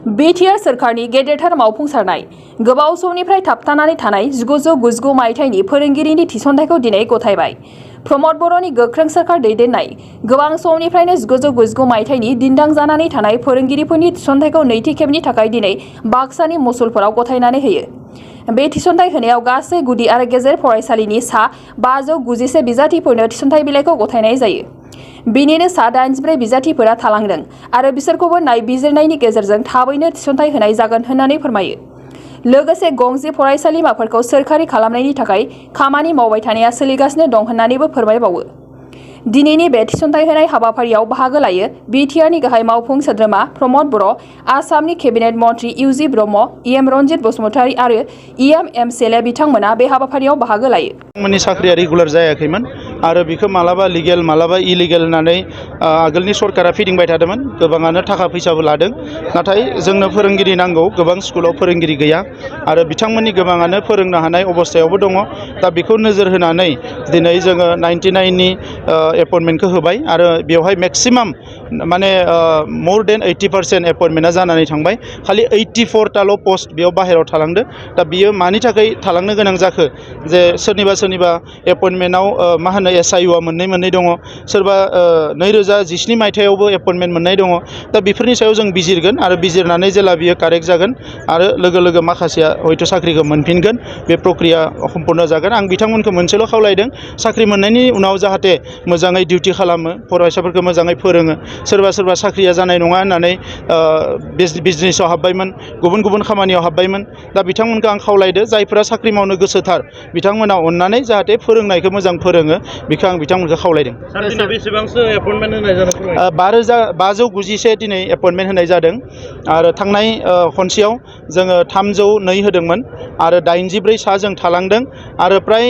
Btr सरकनि गेदेरथार मावफुंसारनाय गोबाव समनिफ्राय थाबथानानै थानाय 1999 मायथाइनि फोरोंगिरिनि थिसनथायखौ दिनै गथायबाय। प्रमद बर'नि गोख्रों सोरखार दैदेननाय गोबां समनिफ्रायनो 1999 मायथाइनि दिन्दां जानानै थानाय फोरोंगिरिफोरनि थिसनथायखौ नैथि खेबनि थाखाय दिनै बाक्सानि मसुलफोराव गथायनानै होयो। बे थिसनथाय होनायाव गासै गुदि आरो गेजेर फरायसालिनि सा 591 बिजाथिफोरनो थिसनथाय बिलाइखौ गथायनाय जायो। बिनिनो सा 84 बिजाथिफोरा थालांदों आरो बिसोरखौबो नायबिजिरनायनि गेजेरजों थाबैनो थिसनथाय होनाय जागोन होननानै फोरमायो। लोगोसे गंसे फरायसालिमाफोरखौ सोरखारि खालामनायनि थाखाय खामानि मावबाय थानाया सोलिगासिनो दं होननानैबो फोरमायबावो। दिनैनि बे थिसनथाय होनाय हाबाफारियाव बाहागो लायो बिटिआरनि गाहाय मावफुं सोद्रोमा प्रमद बर', आसामनि केबिनेट मन्थ्रि इउजि ब्रह्म, इएम रन्जित बसुमतारी आरो इएम एमसेले बिथांमोना बे हाबाफारियाव बाहागो लायो। बिथांमोननि साख्रिया रेगुलार जायाखैमोन आरो बिखौ मालाबा लिगेल मालाबा इलिगेल होननानै आगोलनि सरकारा फिदिंबाय थादोंमोन। गोबाङानो थाखा फैसाबो लादों, नाथाय जोंनो फोरोंगिरि नांगौ। गोबां स्कुलाव फोरोंगिरि गैया आरो बिथांमोननि गोबाङानो फोरोंनो हानाय अबस्थायावबो दङ। दा बेखौ नोजोर होनानै दिनै जोङो 99नि एपइन्टमेन्टखौ होबाय आरो बेवहाय मेक्सिमाम माने मर देन 80% एपइन्टमेन्टआ जानानै थांबाय। खालि 84टाल' पस्ट बेयाव बाहेरायाव थालांदो। दा बियो मानि थाखाय थालांनो गोनां जाखो? जे सोरनिबा एपइन्टमेन्टआव मा होनो SIUआ मोननै दङ, सोरबा 2017 मायथाइयावबो एपइन्टमेन्ट मोननाय दङ। दा बेफोरनि सायाव जों बिजिरगोन आरो बिजिरनानै जेला बियो कारेक्ट जागोन आरो लोगो माखासेया हयथ' साख्रिखौ मोनफिनगोन, बे प्रक्रिया सम्पन्न जागोन। आं बिथांमोनखौ मोनसेल' खावलायदों, साख्रि मोननायनि उनाव जाहाथे मोजाङै डिउटि खालामो, फरायसाफोरखौ मोजाङै फोरोङो। सोरबा साख्रिया जानाय नङा होननानै बिजनेसाव हाबबायमोन, गुबुन खामानियाव हाबबायमोन। दा बिथांमोनखौ आं खावलायदो, जायफोरा साख्रि मावनो गोसोथार बिथांमोना अननानै जाहाथे फोरोंनायखौ मोजां फोरोङो, बेखौ आं बिथांमोनखौ खावलायदों। बेसेबांसो एपइन्टमेन्ट होनाय जादों? 591 दिनै एपइन्टमेन्ट होनाय जादों आरो थांनाय खनसेयाव जोङो 302 होदोंमोन आरो 84 सा जों थालांदों आरो प्राय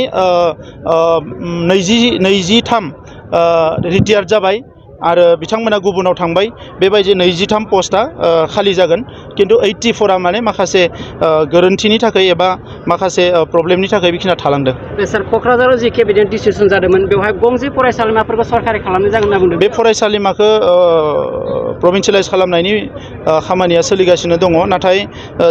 23 रिटायार्ड जाबाय आरो बिथांमोना गुबुनाव थांबाय। बेबायदि 23 पस्टआ खालि जागोन, खिन्थु 84आ माने माखासे गोरोन्थिनि थाखाय एबा माखासे प्रब्लेमनि थाखाय बेखिनिया थालांदों। सार, क'क्राझाराव जि केबिनेट डिसिसन जादोंमोन, बेवहाय गंसे फरायसालिमाफोरखौ सरकारि खालामनाय जागोन होनना बुंदों। बे फरायसालिमाखौ प्रभिन्सियेलाइज खालामनायनि खामानिया सोलिगासिनो दङ, नाथाय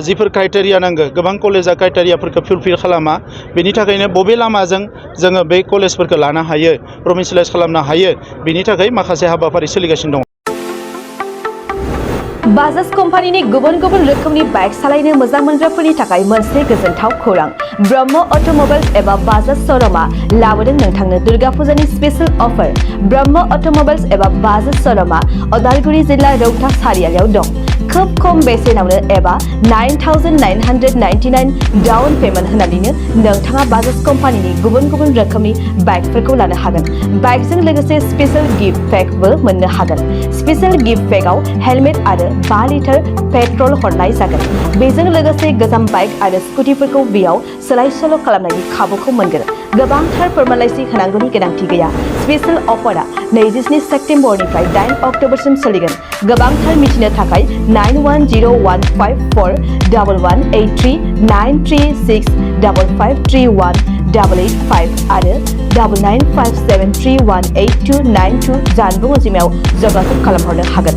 जिफोर क्राइटेरिया नांगौ, गोबां कलेजा क्राइटेरियाफोरखौ फुलफिल खालामा। बेनि थाखायनो बबे लामाजों जोङो बे कलेजफोरखौ लानो हायो, प्रभिन्सियेलाइज खालामनो हायो, बेनि थाखाय माखासे हाबाफारि सोलिगासिनो दङ। बाजाज कम्पानिनि गुबुन रोखोमनि बाइक सालायनो मोजां मोनग्राफोरनि थाखाय मोनसे गोजोनथाव खौरां। ब्रह्म अट'मबाइल्स एबा बाजाज श'रुमआ लाबोदों नोंथांनो दुर्गा फुजानि स्पेशल अफार। ब्रह्म अट'मबाइल्स एबा बाजाज श'रुमआ उदालगुरि जिल्ला रौता सारियालियाव दं। खोब खम बेसेनावनो एबा 9,999 डाउन पेमेन्ट होनानैनो नोंथाङा बाजाज कम्पानिनि गुबुन रोखोमनि बाइकफोरखौ लानो हागोन। बाइकजों लोगोसे स्पेशल गिफ्ट पेकबो मोननो हागोन। स्पेशल गिफ्ट पेकआव हेलमेट आरो 5 लिटार पेट्रल हरनाय जागोन। बेजों लोगोसे गोजाम बाइक आरो स्कुटिफोरखौ बेयाव सोलाय सोल' खालामनायनि खाबुखौ मोनगोन। गोबांथार फोरमानलाइसि होनांगौनि गोनांथि गैया। स्पेशल अफारा 27 सेप्तेम्बरनिफ्राय 8 अक्ट'बरसिम सोलिगोन। गोबांथार मिथिनो थाखाय 9101541183 93655318885 आरो 9957318292 जानबुं अनजिमायाव जगाजग खालामहरनो हागोन।